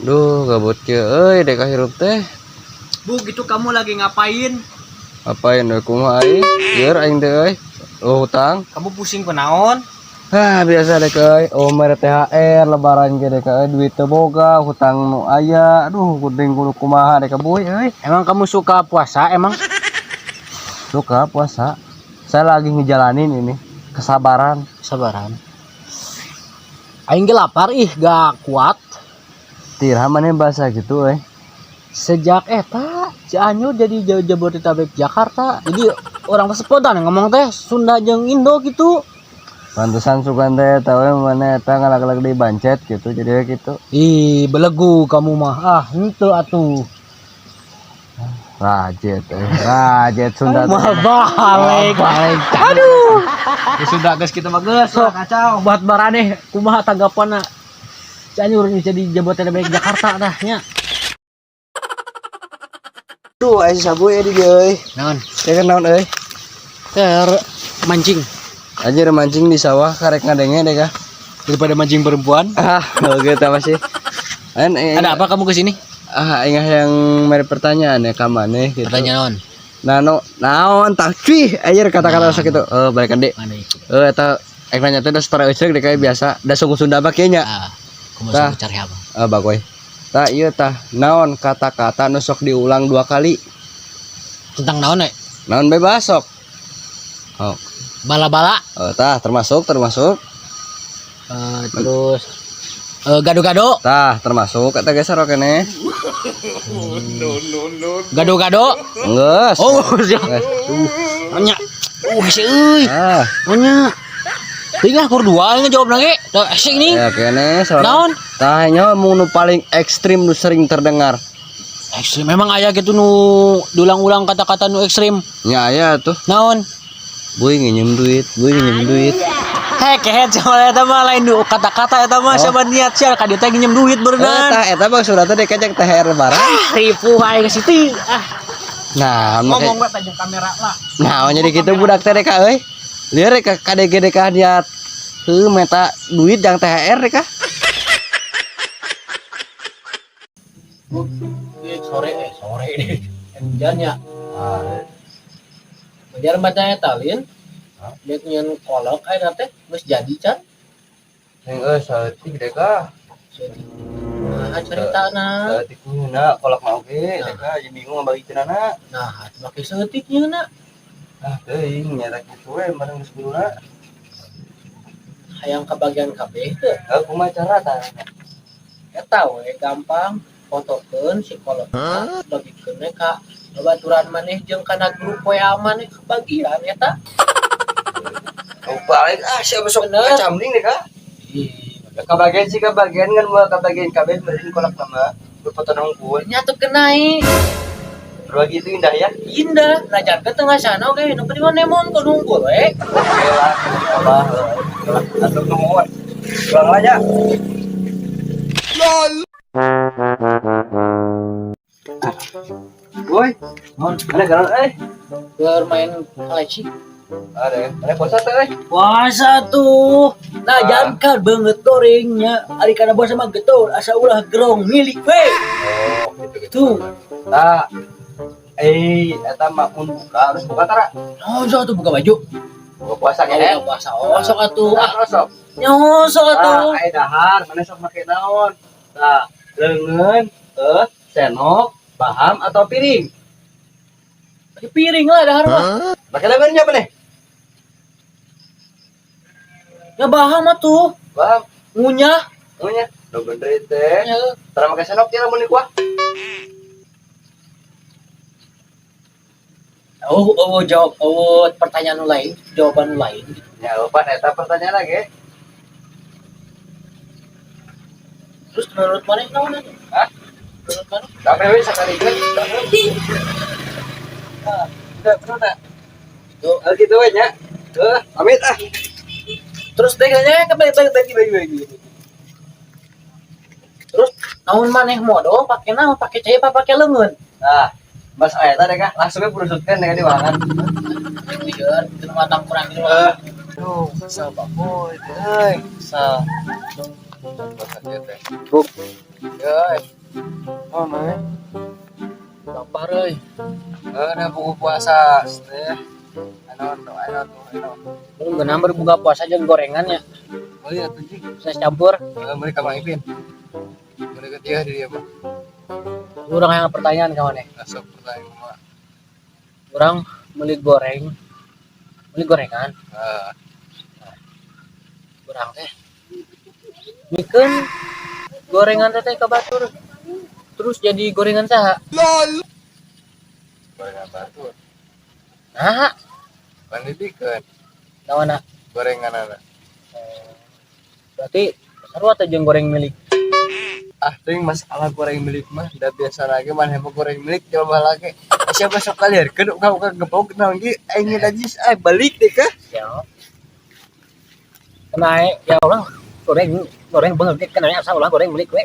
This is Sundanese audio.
Duh, gabut kieu euy dek hirup teh. Bu, gitu kamu lagi ngapain? Apain we, kumaha aing? Lieur aing teh euy. Oh, hutang. Kamu pusing kunaon? Ah, biasa dek euy. Oh, mere THR lebaran ge dek euy, duit teu boga, hutang nu aya. Aduh, kudu kudu kumaha dek boy euy. Emang kamu suka puasa emang? Suka puasa. Saya lagi ngejalanin ini kesabaran. Sabaran. Aing ge lapar ih, gak kuat. Tirah maneh bahasa gitu euy. Sejak eta Cianjur jadi jauh Jabodetabek Jakarta. Jadi orang spontan ngomong teh Sunda jeung Indo gitu. Pantesan sugan teh tahu mana eta ngalag-lag di bancet gitu, jadi gitu. Ih, belegu kamu mah. Ah, henteu atuh. Rajet euy. Rajet Sunda teh. Mah balik. Aduh. Ya sudah guys, kita mah geus Sok. kacau. Buat maraneh kumaha tanggapanna? Cianjur ini jadi Jabodetabek Jakarta dah nya. Duh, aya sabu ya di dieu euy. Naon? Ya kan naon euy? Ter mancing. Anjir, mancing di sawah karek ngadenge deh kah? Daripada mancing perempuan. Ah, oke tah masih. An, eh, Ada apa kamu kesini? Ah, aing yang mere pertanyaan ya ka maneh gitu. Pertanyaan naon? Nah, no, naon tah cuy, anjir kata-kata sok gitu. Eh, balik deui. Mana itu? Eh, eta aing nanya teh da setara euceuk deh kayak biasa. Da suku Sunda mah kieu nya. Ah, kamu Tah. suka cari apa? Ah, bagoy. Tah ieu tah, naon kata-kata nu sok diulang dua kali? Tentang naon eh? Naon bebas sok. Oh, Bala-bala. oh tah termasuk termasuk. Eh, terus gado-gado, Tah termasuk kata geser keneh. Gado-gado. Geus. Oh, siap. Geus. Nanya. Hese euy. Ah, Nanya. Tinggal kur dua ini jawab lagi. Tuh, hese ini. Ya keneh soalnya. Naon? Tah nya mun nu paling ekstrim nu sering terdengar. Ekstrim memang aya gitu nu diulang-ulang kata-kata nu ekstrim. Nya aya tuh. Naon? Boy nginjem duit, boy nginjem duit. Hek kehet sama eta mah lain nu kata-kata eta mah, siapa niat sia ka dieu teh nginjem duit Eh, berenang. tah eta mah sudah teh kecek THR lebaran. Ripuh aing ke situ. Ah, Nah, make ngomong we tajam kamera lah. Nah, jadi gitu budak teh deka euy. Lieur ka KDG deka niat heuh meta duit jang THR deka. Sore sore ini. Hujan ya. Biar bacanya talin. Dia nyen kolok aya teh geus jadi can. Neng euy saeutik deka. Nah, ceritana. Saeutik na kolak mah oge deka jadi bingung ngabagikeunana. Nah, make saeutik nyeuna. Ah, teuing nyata kitu we bareng geus guruna. Hayang kabagian kabeh teu. Heuh, kumaha cara tah? Eta we gampang, fotokeun si kolokna, bagikeun we ka babaturan maneh jeung kana grup WA maneh, kebagian eta. Oh, balik ah siapa sok Bener. Kacamling deka. Ih, Kabagian sih kabagian kan moal kabagian kabeh meureun kolak mah. Foto hungkul. Nyatu kenai. Berbagi itu indah ya. Indah, najan ke tengah sana oke, nu penting mah nemon ke nunggu we. Oke lah, abah. Atur nuhun. Pulang lah ya. LOL. Boy, ada garan eh. Bermain kaleci. Ada, ada puasa teh euy. Puasa tuh. Nah, Ah. jangan banget gorengnya. Ari kana puasa mah getol, asa ulah gerong milik we. Oh, gitu gitu. Tuh. Tah. Eh, eta mah mun buka, harus buka tara. Oh, sok tuh buka baju. Buka puasa Oh, kene. buka puasa. Oh, sok atuh. Ah, Ah, sok. nyosok atuh. Ah, aya dahar, mana sok make naon? Tah, leungeun, senok, baham atau piring? Di piring lah dahar mah. Make leungeunnya apa nih? Ya baham atuh. Baham, Ngunyah. ngunyah. Nu bener teh. Ya. Tara make senok ya lamun di kuah. Oh, oh, jawab, oh, pertanyaan nu lain, jawaban nu lain. Ya, lupa eta pertanyaan lagi. Terus menurut mana naon atuh? Hah? Menurut mana? Sampai we sakali geus. Ah, udah, bener tak? Tuh. Oh, gitu we nya. Heuh, pamit ah. Terus deh kayaknya ke bagi bagi bagi bagi. Terus naon maneh modo pake naon, pake cai apa pake leungeun? Nah, Mas aya teh kah langsung we purusutkeun dengan di wahangan. Lieur, teu matang kurang gitu. Aduh, kesel Pak Boy, euy, kesel. Puasa dia teh. Buk. Ya. Oh, mana? Lapar euy. Eh, nah buku puasa teh. Anu anu anu tuh anu. Belum geunah berbuka puasa jeung gorengan ya. Oh iya tuh jing. Saya campur. Eh, mereka Mang Ipin. Mereka dia di dia mah. Urang yang pertanyaan ka maneh. Masuk pertanyaan mah. Urang beli goreng. Beli gorengan. Eh, Urang teh mikeun gorengan teh ka batur. Terus jadi gorengan saha? Gorengan batur. Nah, Pan dibikeun naonna? Gorengan ada. Berarti sarua teh jeung goreng milik. Ah, ting masalah goreng milik mah udah biasa lagi mana mau goreng milik coba lagi. Siapa sok kalian kau kau gebok naon ge aing najis ah balik deh kah? Ya. Kena ya, orang goreng goreng banget kena asal ulah goreng milik we.